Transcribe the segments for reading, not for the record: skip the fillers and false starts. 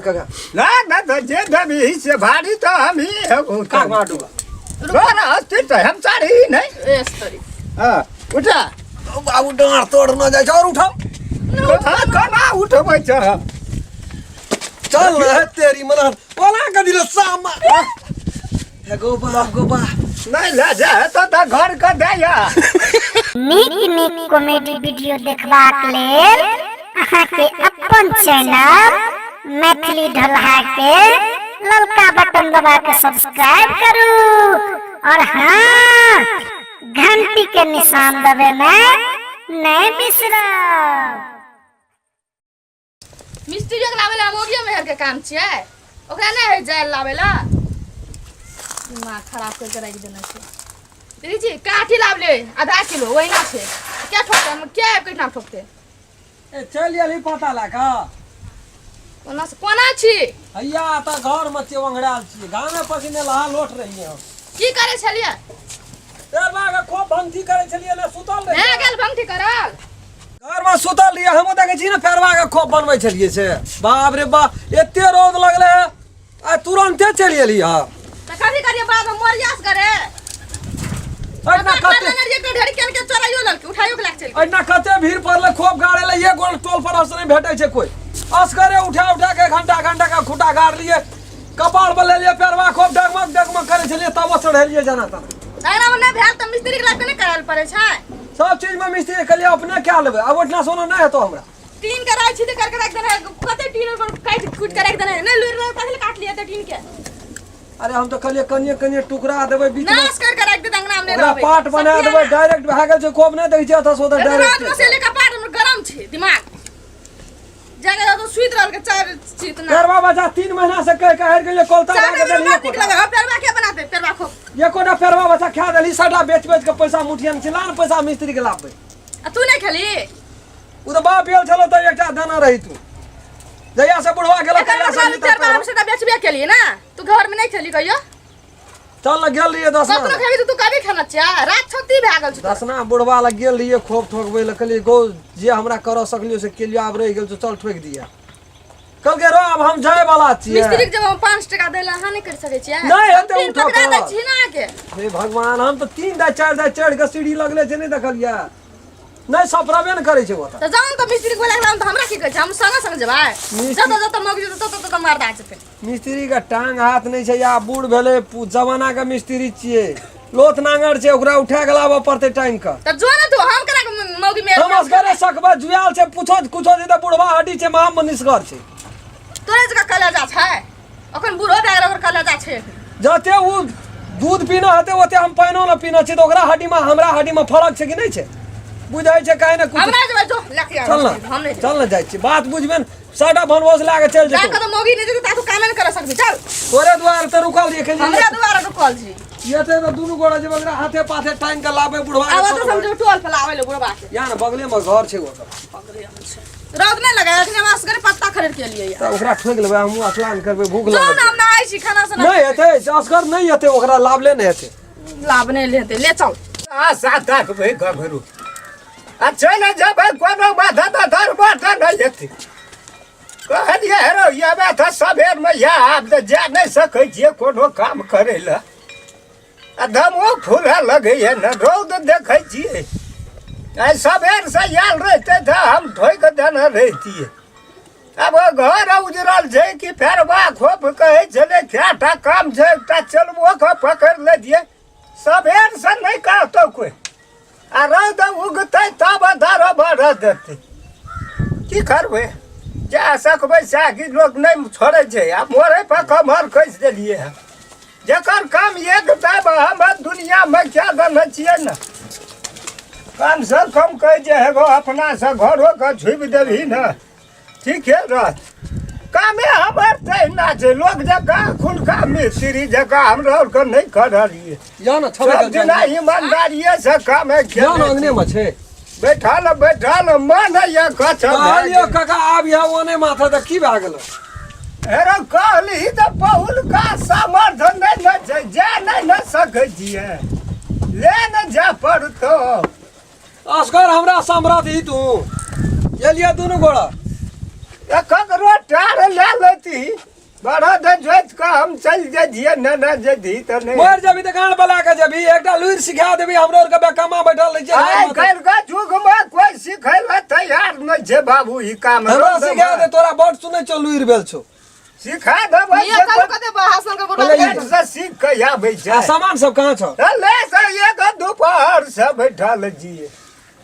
काका ना ना तो जे देबी से भारी तो हम ही हेबो। का माटू बा तोरा हस्ती तो हम सारी ही नहीं। एस तरी। हाँ, उठा। ओ बाबू डाँड़ तोड़ न जाइ छै और उठाओ। कोना कोना उठबै छ हम? चल न तेरी मना ओला कदी रे सामा हे गो बाप गो बाप। नहीं ले जा तो तो घर के दे। नीक नीक कॉमेडी वीडियो देखबाक लेल अहाँके अपन चैनल मैथिली ढोलहा के ललका बटन दबा के सब्सक्राइब करू और हाँ, घंटी के निशान दबे में नहीं बिसरब। मिस्त्री के लावे ला मोगियो मेहर के काम छियै, ओकरा नहि है जाय लावे ला। दिमाग खराब करके राखि देने छै। दीदी जी काठी लाव ले आधा किलो ओहिना छै, क्या ठोकते हम क्या आबि के ठोकते? ए चल आएली पता ला का कोना से कोना छी? हैया त घर में छियै, ओंघराल छियै, गामे पसीने लहा लोट रहियै हम। की करे छलियै? तेर बाग खूब भंगठी करे छलियै ने, सुतल रहियै। भए गेल भंगठी करल? घर में सुतल रहियै, हमहूँ देखै छी ने पेरवा के खूब बनबै छलियै से। बाप रे बाप, एते रौद लगले है आ तुरंते चलि एली हँ। त कथी करियै बाद में मोरियास करे? एहिना कते ढेरी केल के चोराइयो लेलकै, उठाइयो के लए के चलि गेल। एहिना कते भीड़ पड़लै, खूब गाड़े ले, एक गोल टोल पर से नहि भेटै छै कोइ। असगरे उठा उठा के घंटा घंटा के खूटा गाड़ लिए, कपार पर लेलियै पेरवा, खूब डगमग डगमग करै छलियै, तबो चढ़ेलियै जेना तेना। अगला में नहि भेल तऽ मिस्त्री के लए के नहि करल पड़ै छै। सब चीज में मिस्त्री कहलियै अपने कए लेबै, आब ओहिठिना सोना नहि हेतौ हमरा। टीन के राखि छी करके राखि देने, कते टीन पर काटि कुटि के राखि देने, नहि लुरि रहल कथी काट लियै तऽ टीन के। अरे हम तऽ कहलियै कनिये कनिये टुकड़ा देबै बीच में, नाश कर के राखि दे, अंगना में नहि ओकरा रहबै। पाट बना देबै, डायरेक्ट भए गेल छै, खूब नहि देखै छियै एतऽ से ओतऽ रात में से डायरेक्ट। लेके पाट में गरम छै दिमाग। जगह तो सुति रहल के चार चीत ना। पेरवा बच्चा 3 महीना से कह के हारि गेलियै, कोलता चार लगा के महीना देलियै। निक लगे हो पेरवा के बनाते पेरवा खो। एकोटा पेरवा बच्चा खा देली, सबटा बेच बेच के पैसा मुठिया में छिला ने पैसा मिस्त्री के लाबबै। आ तू नहि खेली? ओ तऽ बाप गेल छलो तऽ एकटा दाना रही तू, जहिया से बुढ़वा गेलो एकर तहिया से मतलब नहीं पेरवा हम तऽ सबटा बेचबे केलियै ना, तू घर में नहि खेली कहियो? चल ने गेल रहियै दसना। कखनो खेबी तऽ तू कभी खाना छियै, रात छत्ती भए गेल छौ। दसना बुढ़वा लग गेल रहियै खूब ठोकबै लए, कहलियै गौ जे हमरा करऽ सकलियो से केलियो, आब रहि गेल छौ चल ठोकि दिअ। कहलकै रो आब हम जाय वाला छियै। मिस्त्री के जब हम 5 टका दै लए अहाँ नहि करि सकै छियै? नहि हेतै हम तीन उठऽ पकड़ा दै कऽ। छी ने अहाँके। हे भगवान, हम तऽ 3 दाइ 4 दाइ चढ़ि कऽ सीढ़ी लगले छै, नहि देखलियै? नहि सफरबे ने करै छै ओतऽ। तऽ जाउ ने तऽ मिस्त्री के बोला के लाउ, तऽ हमरा की कहै छै? हम संगे संगे जेबै। जतऽ जतऽ मौगी जेतै ततऽ ततऽ मर्दा जेतै। मिस्त्री के टांग हाथ नहि छै, या बूढ़ भेलै, जमाना के मिस्त्री छियै, लोथ नांगर छै, ओकरा उठा के लाबऽ पड़तै टांगि कऽ। तऽ जो ने तू, हम केना के मौगी मेल हम असगरे सकबै, जुआल छै, पूछो कुछो छै तऽ बुढ़वा हड्डी छै, माम निसगर छै। तोरे जकाँ कलेजा छै, अखन बूढ़ो भए गेल ओकर कलेजा छै। जते उ दूध पीना हेतै ओते हम पानिओ ने पीना छी, तऽ ओकरा हड्डी में हमरा हड्डी में फरक छै कि नहि छै? बुझै छै काहे ने कुछ। हमरा जेबै जो लए के चल हम ने नहि। चल ने जाइ छी, बात बुझबे ने, सबटा भनभोस लए के चलि जा जेतौ। कऽ तऽ मौगी नहि जेतै ता तू कामे नहि करऽ सकबी, चल। तोरे दुआरे तऽ रुकल रहियै, कहलियै हमरा दुआरे रुकल छी। एते तऽ दुनू गोरा जेबै, ओकरा हाथे पाथे टांगि के लाबै बुढ़वा के। आब तऽ समझो टोल पर लाबै ले बुढ़वा के। या ने बगले में घर छै ओकर। रौद नहि लगै अखने, हम असगरे पत्ता खरीद के एलियै। तऽ ओकरा ठोकि लेबै, हमहूँ स्नान करबै, भूख जो लागल। ने हम नहाय छी खाना सुना। नहि हेतै असगर, नहि हेतै, ओकरा लाभले नहि हेतै। लाभ नहि लेतै, ले चल। आशा ताकबै घघरू आ चलि जेबै, कोनो बाधा तऽ धरबा तऽ नहि हेतै। कहलियै हेरौ एबै तऽ सबेरमे या, आब तऽ जा नहि सकै छियै कोनो काम करै लए, आ दमो फूलऽ लगैए ने, रौद देखै छियै। आइ सबेरसँ आयल रहितै तऽ हम ठोकि देने रहितियै। आब घर उजरल छै कि फेरबा खोप कहै छलै, कएटा काम छै, एकटा चलबो कऽ पकड़ि लेतियै। सबेरसँ नहि कहतौ कोइ, आ रौद उगतै तब धर बढ़ देतै। की करबै, जा सकबै सएह कि लोक नहि छोड़ै छै। आ मोड़े पर कमर कसि देलियै हँ, जकर काम एक देब हम दुनियामे क्या देने छियै ने। कमसँ कम कहै छै हेगो अपनासँ घरोके छुबि देबही ने ठीके रहत। कामे हमर तहिना छै, लोक जकाँ एखुनका मिस्त्री जकाँ हमरा आरके नहि करलियै। या ने छबे सब कल दिना ईमानदारिये से कामे या ने अंगने में छै। बैठल बैठल मन ये कछ। कहलियो काका आब यहाँ ओने माथा तऽ की भए गेलो? हेरो कहली तऽ बहुलका सामर्थ्य नहि ने छै, जा नहि ने सकै छियै, ले ने जा पड़तो। असगर हमरा सामर्थ्य ही तू एलियै दुनू गोड़ा। तऽ ककरो टार लए लेती बड़ा दे जोति कऽ हम चलि जैतियै ने ने जैती तऽ नहि मर जबी तऽ गान बला के जबी एकटा लुरि सिखा देबी हमरो आर के बेकमा बैठल रहै छै आइ काल्हि के युगमे कोइ सिखै लए तैयार नहि छै बाबू ई काम हमरा सिखा दे तोरा बड सुनै छौ लुरि भेल छौ सिखा देबै ये कल कते भाषण के बुढ़वा ले, से सीख के आबै छै आ सामान सब कहाँ छौ ले से एक दुपहर से बैठल छियै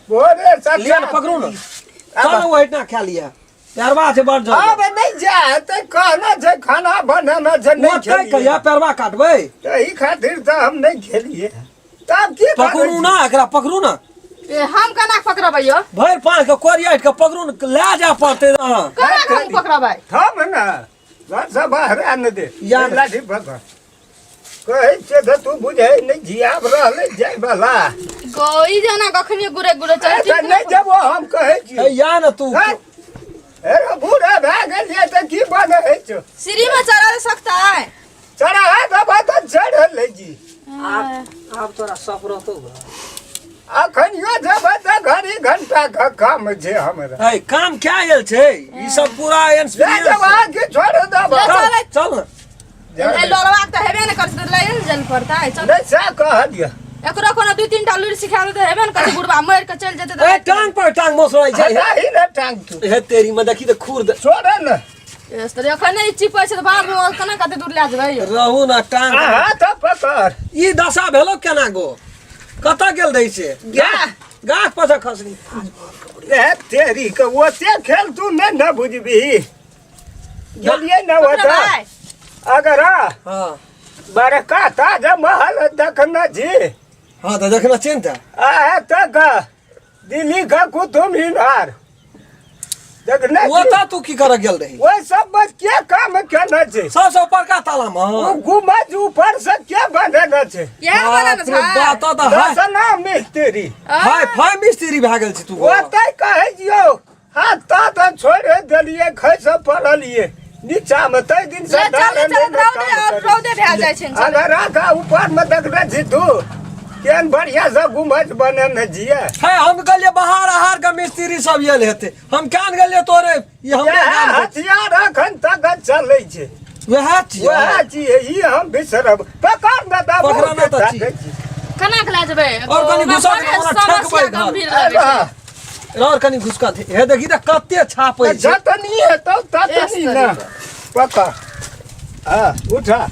भोरे से लिअ ने पकड़ू ने चल ने ओहिठिना खा लिअ पैरवा छै बड़ जल्दी आब नहि जाय तऽ कहना छै खाना बनाना छै नहि ओतै खेलियै कहिया पैरवा काटबै एहि खातिर तऽ हम नहि खेलियै तब की करै पकड़ू छी? ना एकरा पकड़ू ना ए हम केना पकड़बै यौ भरि पाँच के कोरिया के पकड़ू ने लए जाय पड़तै अहाँ केना के हम पकड़बै थम ने घर से बाहर आन दे या ने। लाठी पकड़ कहै छियै तऽ तू बुझै नहि जियाब रहलै जाय बला गोई जना कखनी गुरे गुरे चल तऽ नहि जेबो हम कहै ए छियै या ने तू हट। अरे बूढ़ा भए गेलियै तऽ की बनै छौ सीढ़ी में चढ़ा सकता है चढ़ा देबै तऽ चढ़ लै जी आब तोरा सप रहतौ अखनियो जेबै तऽ घड़ी घंटा के काम छै हमरा ए काम क्या आयल छै ई सब पूरा ले एक्सपीरियंस जेबा कि छोड़ देबा चल चल ने ए लोलवा के तऽ हेबे ने करतै तऽ लए ने जाय पड़तै चल नहि सएह कहलियै एकरो कोनो दू तीन टा लुरि सिखा देतै हेबे ने करतै बुढ़बा मरि के चलि जेतै ए टांग पर टांग मोसराइ छै हटाही ने टांग तू हे तेरी में देखी तऽ खुर दे छोड़ ने एस तऽ एखन ई चिपै छै तऽ बाद में केना कते दूर लए जेबै यौ रहू ना टांग अहाँ तऽ पकड़ ई दशा भेलो केना गो कतऽ गेल रही से गाछ गाछ पर से खसली ए तेरी के ओते खेल तू नहि ने बुझबही गेलियै ने ओतऽ भाई अगर हाँ बड़का ताज महल देखने छी हाँ तऽ देखना चिन्ता आ तक दिल्ली के कुतुब मीनार देखने छी? ओतऽ तू की करऽ गेल रही ओहि सब में के काम केने छै सबसँ ऊपरका ताला मे ओ गुम्बज ऊपर से के बनेने छै इएह बनेने छै बात तऽ हाय दसना मिस्त्री हाय फाय मिस्त्री भए गेल छी तू ओतै कहै छियौ हाथ तात छोड़ि देलियै खसि पड़लियै नीचा मे ताहि दिन से ले चल चल रौदे और रौदे भए जाइ छै चल अगर आगा ऊपर मे देखने छी तू केहन बढ़िया से गुम्बज बनेने छियै है हम कहलियै बाहर आहार के मिस्त्री सब आयल हेतै हम केहन गेलियै तोरे ई हमरे इएह गाम के। हथियार अखन तक चलै छै वएह छियै वएह छियै ई हम बिसरब पकड़ ने तऽ पकड़ ने तऽ छी। केना के लए जेबै और कनि घुसा के ओना ठेकबै समस्या घर। गंभीर लगै छै और कनि घुसका दे हे देखी तऽ कते छापै छै जतनी हेतौ ततनी ने पकड़ हँ उठा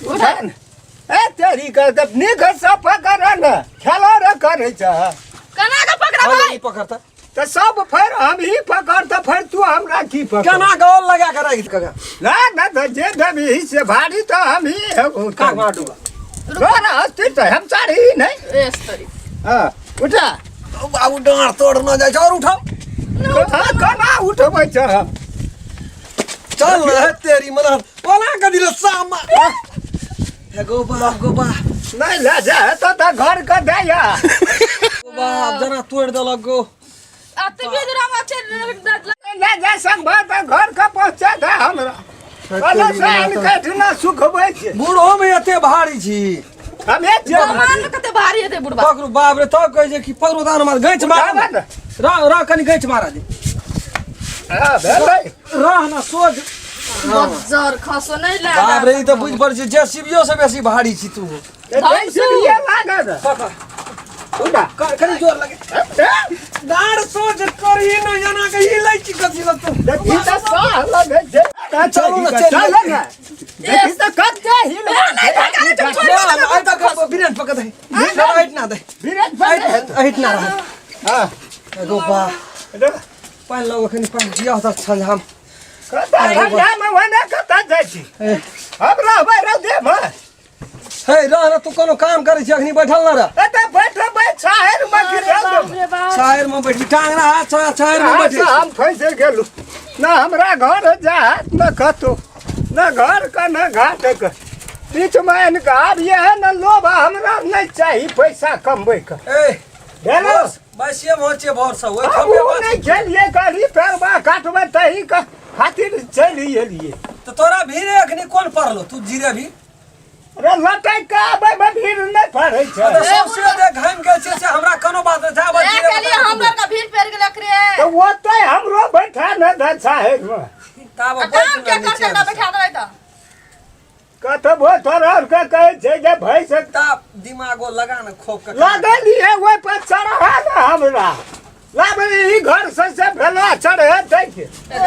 उठा ने ए तेरी के तऽ नीक से पकड़ ने खेलो रे करै छ केना के पकड़बै ई पकड़ता तऽ सब फेर हम ही पकड़ तऽ फेर तू हमरा की पकड़ केना गौल लगा के राखि कका ना ना तऽ जे देबही से भारी तऽ हम ही हेबौ काक मार डूबा तोरा हस्ती तऽ हम सारी ही नहीं एस तरी हाँ उठा बाबू डाँड़ तोड़ न जाइ छै और उठाओ हाँ केना उठबै छ चल रे तेरी मन ओना के दिल सामा हे गो बाप गो बाप नहीं ले जा तऽ तऽ घर के दैया गो बाप जना तोड़ देलक गो अतबे दूर हम अच्छे ले जा संग तऽ घर के पहुँचा दे हमरा कहलो से आनि के ना सुखबै छै बूढ़ो में एते भारी छी हमे जे भगवान में कते भारी हेतै बुढ़बा पकड़ू बाप रे तब कहै छै कि पकड़ू दान मार गैच मार उठाबे ने। रह रह कनि गैच मारा दे हाँ भेलै रह ना सोझ बज्जर खसो नहि लए बाप रे ई तऽ बुझि पड़ै छै जेसीबियो से बेसी भारी छी तू जेसीबीए लागल पकड़ उठा कनि जोर लगे दाढ़ सोझ करी न एना के हिलै छी कथी लग तू देखी तऽ साह लगै छै चलू ने, चलि चल ने देखी तऽ कते हिल बिरेन पकड़ दे हट ना दे बिरेन पकड़ हट ना रह हां एगो बा पानि लगो कनि पानि दिया तऽ छल हम कतऽ ठंडा मे ओने कतऽ जाइ छी हम रहबै रौदे मे हे रह ना तू कोनो काम करै छी अखनी बैठल ना रह एतऽ बैठबै छाहरि मे कि रौदे मे छाहरि मे बैठबी टांग ना हाथ छाहरि मे कहाँ से बैठे हम फँसि गेलहुँ न हमरा घर जात न कतौ न घर के न घाट के बीचमे आनि कऽ आब इएह ने लोभ हमरा नहि चाही पैसा कमबै के ए भेलो बसिए पहुँचे भोर से ओहि हम खम्भे ओ पर। नहि खेलियै कहली पेरबा काटबै तही के खातिर चलि एलियै तऽ तोरा भीड़े अखनी कोन पड़लो तू जीरे भी रे लटक के आबै मे भीड़ नहि पड़ै छै। तऽ सौंसे जे घामि गेल छै से हमरा कोनो बात नहि छै, आब ए कहलिए हमरा के भीड़ पड़ गेल रे। तऽ ओतै हमरो बैठा ने दे साहेब। ताब आ काम के करते ना बैठा देबै तऽ। कतबो तोरा आरके कहै छै जे भैंस ताब दिमागो लगा ने खोप के। लगलियै ओहि पर चढ़ा ने हमरा लाबै ई घर से से भेला चढ़ेतै के।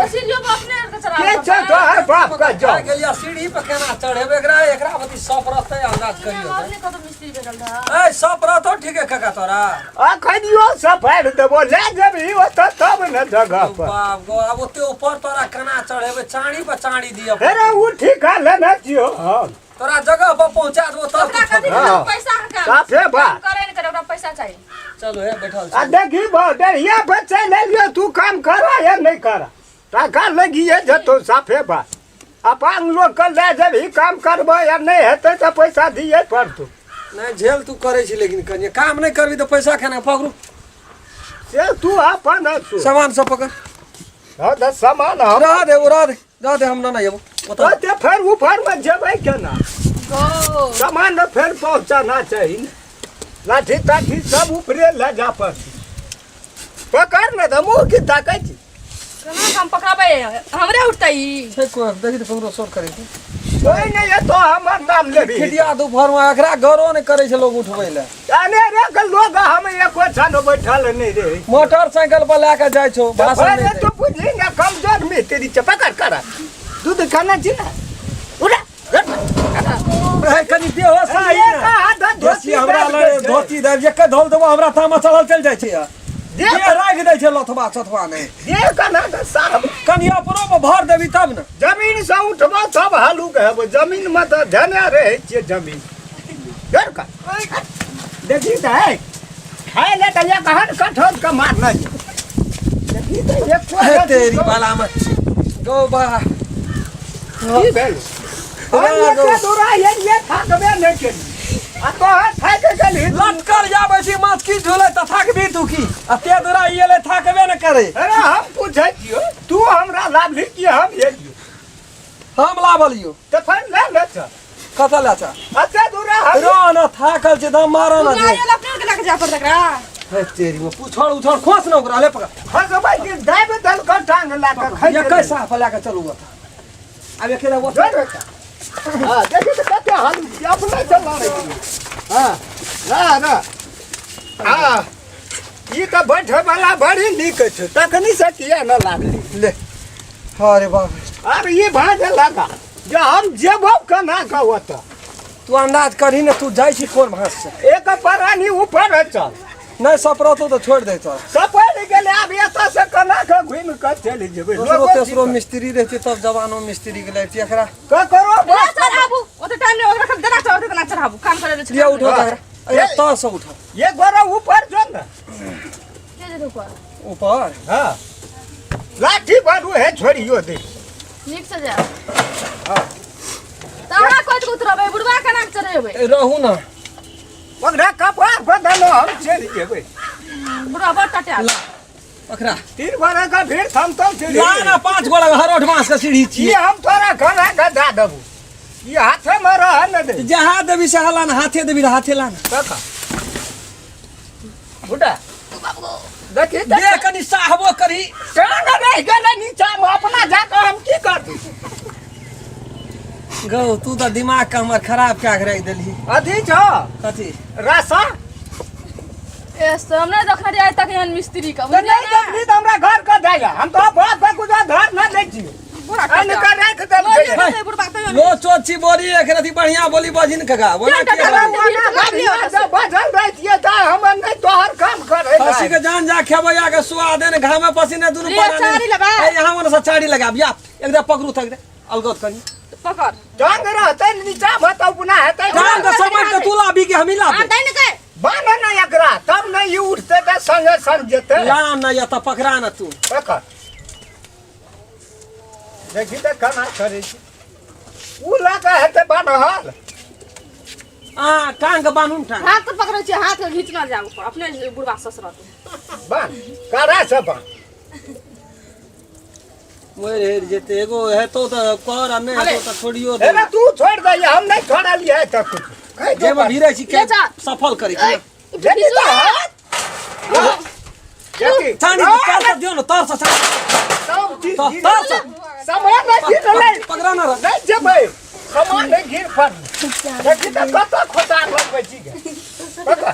सीढ़ियो पर अपने आर के चढ़ा के छै तोहर बाप के जौ। गेलियै सीढ़ी पर केना चढ़ेबै एकरा? एकरा बती सप रहतै अंदाज करियौ। अपने कतौ मिस्त्री भेटल रहा। ए सप रहतौ ठीके काका तोरा? अखनियो सफारि देबो, ले जेबही ओतऽ तब ने जगह पर। बाप गो, आब ओते ऊपर तोरा केना चढ़ेबै? चाँड़ी पर चाँड़ी दिअ। हे रे ओ ठीका लेने छियौ हम। तोरा जगह पर पहुंचा देबो तब। ओकरा कथी? हाँ। पैसा के काम। साफे बात। काम करे न करे, ओकरा पैसा चाहिए। चलो हे बैठल आ छी। देखी बा डेढ़िया पर चलि एलियो, तू काम करा या नहि करा टाका लगिए जेतौ। साफे बात, अपन लोक के लए जेबही काम करबै या नहि हेतै तऽ पैसा दिए पड़तौ। नहि झेल तू करै छी, लेकिन कनिए काम नहि करबी तऽ पैसा केना पकड़ू? से तू अपन सु सामान सब पकड़। हँ तऽ सामान हम रह दे, ओ रह दे, रह दे, हम न एबो ओतऽ। ओते फेर ऊपर मे जेबै केना? गो सामान ने फेर पहुँचाना चाही ने, लाठी ताठी सब ऊपरे लए जा पड़तै। पकड़ ने तऽ मुँह की ताकै छी? केना हम पकड़बै? हमरे उठतै ई। छै कोइ देखी तऽ ककरो शोर करै छै। कोइ नहि एतो हमर नाम लेबही। खिटिया दुपहर मे एकरा गौरो नहि करै छै लोग उठबै लए। अने रे के लोग हम एको क्षण बैठल नहि रहे। मोटरसाइकिल पर लए के जाइ छौ भाषण अरे नहि तू बुझी ने कमजोर मिस्त्री छै। पकड़ कर दूध खाना छी ने उड़ा। दै। कनि देहो सही ये ने कहाँ धोती धोती हमरा दाबि लग दै छै। धोती दाबि एके धोल देबो, हमरा तामा चढ़ल चलि जाइ छै। देह देह राखि दै छै लथबा चथबा नहि। देह कना के साहब। कनि अपनो पर भर देबी तब ने। जमीन से उठबो तब हलुक हेबो, जमीन में तऽ धेने रहै छियै जमीन। डर कर देखी तऽ है खाय ले तऽ एक हन कठौत के मारने छै। देखी तऽ एक हे तेरी बाला में गौ बा। की भेल? हम एते दूरा एलियै, थाकबे नहि केलियै आ तोहर थाकि गेलही। लटकल जाबै छी माछ की झोले तऽ थाकबी तू की? आ ते दूरा ई एलै थाकबे ने करे। अरे हम पूछै छियौ, तू हमरा लाभली कि हम एलियौ? हम लाबलियौ। तऽ फेर ले ले चल। कतऽ लए चल? एते दूरा हम रह न, थाकल छै दम मारऽ न। ओकरा आयल अपने के लके जा पड़त एकरा। हे तेरी में पुछड़ उछड़ खोस न ओकरा ले पकड़। खसबै कि दाबि देलकौ टांग लए कऽ खसि एकै गेलै। साफ लए कऽ चलू ओतऽ। आब एकेला ओतऽ। जोड़ बेटा। हाँ, देखी तऽ कते हलुक छै, अपने से लड़ै छै। हाँ, ना, ना। हाँ, ई तऽ बैठे वाला बड़ी नीक छै, तखनी से किया न लागली? ले अरे बाप रे। आब ई भाँज लगा जे हम जेबो केना कऽ ओतऽ? तू अंदाज करही ने, तू जाइ छी कोन भाँस से? एक प्राणी ऊपर चल। नहि सपरतो तऽ छोड़ि दे तोरा। सपरि गेलै, आब एतऽ से केना कऽ घुमि कऽ चलि जेबै? दोसरो लोको तेसरो मिस्त्री रहतै तब जवानो मिस्त्री के लैतियै एकरा। ककरो ना बस चढ़ाबू ओते टाइम नहि, ओकरा खाली देना चढ़ाबू, देना चढ़ाबू, काम करे ले छै। लिअ उठो तऽ एकरा तर से उठो। एक गोरा ऊपर जो ने। के जेतै ऊपर? ऊपर। हाँ, लाठी बारू है, छोड़ियो दे। नीक से जायब। हाँ तऽ अहाँ कोइ के उतरबै? बुढ़वा केना के चढ़ेबै? ए, रहू ने। ओकरा कपार बदलो, हम चलि जेबै। बुढ़वा बड़ टटायल। ओकरा तीन गोरा का भीड़ थमतौ चलि। ला ना पांच गोला हरोठ बांस के सीढ़ी ई छी। हम तोरा खाना के दए देबू, ई हाथे में रह न दे। जहाँ देबी सहा लान, हाथे देबी तऽ हाथे लान। कखन बुढ़ा देखी तऽ दे कनि साहबो करी। टांग रहि गेलै नीचा मे, अपना जाकऽ हम की करती? गौ तू तऽ दिमाग के हमर खराब कए के राखि देलही। अथी छौ। कथी? रासा। ए से हम नहि देखने रहियै आइ तक एहन मिस्त्री के। तऽ बुझलियै नहि ने? देखली तऽ हमरा घर के दैया, हम तो बाप के कुछ घर न दै छियौ। बुढ़ा आनि टटायल। कऽ राखि देलकै। बोलिए ने बुढ़वा तैयो लो चोची बोली एक रति बढ़िया बोली बजिन कका बोला क्या के टटा? बोली? जब बजल रहितियै तऽ हमर नहि तोहर काम करै। खसी के जान जा खेबै आके सुआदे ने घामे पसीने दुनू लिअ, परानी। चारी लेबै। ए, यहाँ ओने से चारी लगाब या एकदम पकड़ू तक दे अलगत कनी। पकड़। टांग रहतै नीचा मे तऽ अपना हेतै। टांग के समझ के तू लाबी के हमी हाँ लाबी। दै ने के। बान्ह ने एकरा तब ने ई उठतै तऽ संगे संग जेतै। ला न या तऽ पकड़ा न तू। पकड़, देखी तऽ केना करै छै। उ लऽ कऽ हेतै बान्हल। आ टांग के बान्हू ने टांग। हाथ तऽ पकड़ै छियै, हाथ के घीचना जाब ऊपर अपने बुढ़वा ससरत। बान्ह, कड़ा से बान्ह। मरि हेर जेतै एगो हेतौ तऽ कर आ नहि हेतौ तऽ छोड़ियो दे अरे तू छोड़ दे हम नहीं छोड़लिए तक कुछ कहि दो जेमे भिड़ै छी के ले जा। सफल करै छी देखी तो हाथ देखी चानी तर से दियौ ने तर से चानी सब चीज तर गिर तर से सामान नहीं गिर रहलै पकड़ा ना रह नहीं जेबै सामान नहीं गिर पर देखी तऽ कतऽ खोता लगबै छी गे कतऽ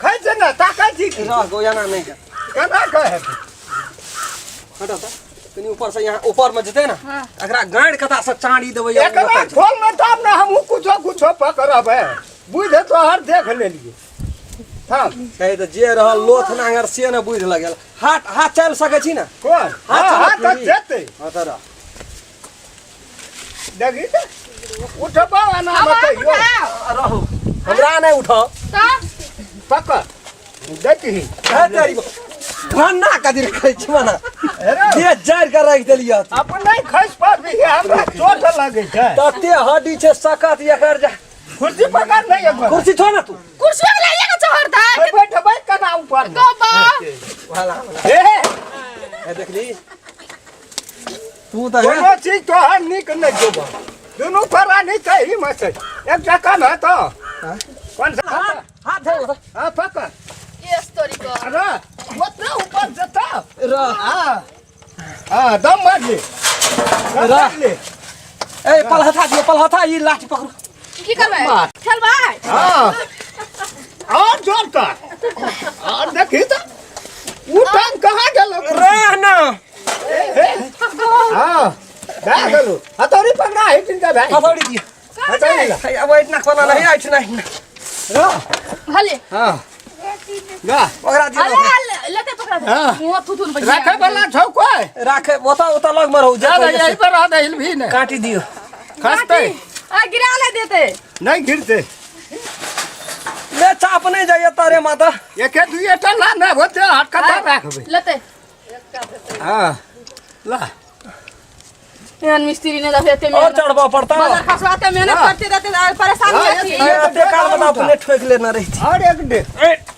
खाइ छै ने ताकै छी की? रह गो एना नहि कर केना कह हेतै हटो तऽ कनि ऊपर से यहाँ ऊपर में जेतै ने हाँ। एकरा गाड़ि कता से चाड़ी देबै एकरा खोल ने तब ने हमहूँ कुछो कुछो पकड़बै बुझ तोहर देख लेलियै थाम छै तऽ जे रहल लोथ नांगर से ने बुझि लगल हाथ हाथ चलि सकै छी ने कोन हाथ हाँ हाँ चलत तऽ की? जेतै हँ तऽ रह देखी तऽ उठबो एना अब मत आप कहियो उठाओ रहू हमरा नहि उठाउ तो पकड़ देखी हे तेरी भन्ना कथी रखै छी मना हेरो जे जड़ि के राखि देलियै अपने खसि पड़बी हमरा चोट लगै छै तते हड्डी छै सकत एकर जे कुर्सी पकड़ नहीं एक बार कुर्सी छोड़ ना तू कुर्सी में लाइए ना चढ़ता है बैठबै केना ऊपर गो बा वाला हे हे देखली तू तऽ हे कोनो चीज तोहर नीक नहि जेबो दुनू प्राणी सही मे छै एकटा कम हेतौ कौन सा हाथ हाथ धर ओतऽ। हाँ पकड़ ये स्टोरी को अरे ओतना ऊपर जेतौ रह हाँ हाँ दम मार ले दम रह। मार ले ए पलहथा दियो पलहथा ई लाठी पकड़ू की करबै मार। खेलबै हाँ और जोर कर और देखी तो उ टांग कहाँ गेलो रह ना हाँ भए गेलो हथौड़ी पकड़ा है जिनका भाई हथौड़ी दियो हथौड़ी ला हे, अब इतना खोला नहीं ऐठना ऐठना रह हले हाँ गा ओकरा दियो हले हले लेते पकड़ा दे हाँ। मुंह थुथुन बजी रखे वाला छौ कोई राखे ओता ओता लग में रहू जा जे यही पर रह दे भी नहीं काटी दियो खसते आ गिरा ले देते नहीं गिरते ले चाप नहीं जाइए तारे माता एके दुइये टा ला ना होते हाथ कता राखबै लेते हाँ ला एहन मिस्त्री ने दफे एते और मेहनत चढ़बा पड़ता बाजार खसवाते मेहनत हाँ। करते रहते और परेशान हाँ, हो जाती एक- है एते काल बता अपने ठोक लेना रही और एक दे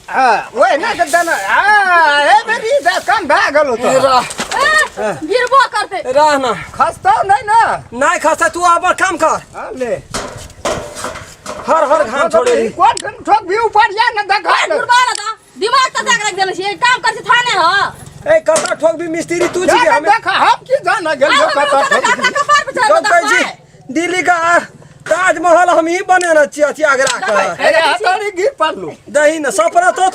हाँ वही ना के देना हाँ ए मेरी दे कम भए गेलो तो रह ए, गिरबो करते रह ना खसतो नहीं ना नहीं खसा तू अब काम कर हाँ ले हर हर घाम छोड़े रही। कोन कोन ठोक भी ऊपर जा ना देखा ना गुरबा ना दिमाग तो जाग रख देने छियै काम कर छै थाने ह ए कता ठोक भी मिस्त्री तू छी जा हमें देखा हम की जाना गेलियो कतऽ ठोक कपार पर चढ़ तो कहै छी दिल्ली का ताजमहल हम ही बनेने छियै अथी आगरा के अरे हथौड़ी गिर पड़लू दही ने सपना तो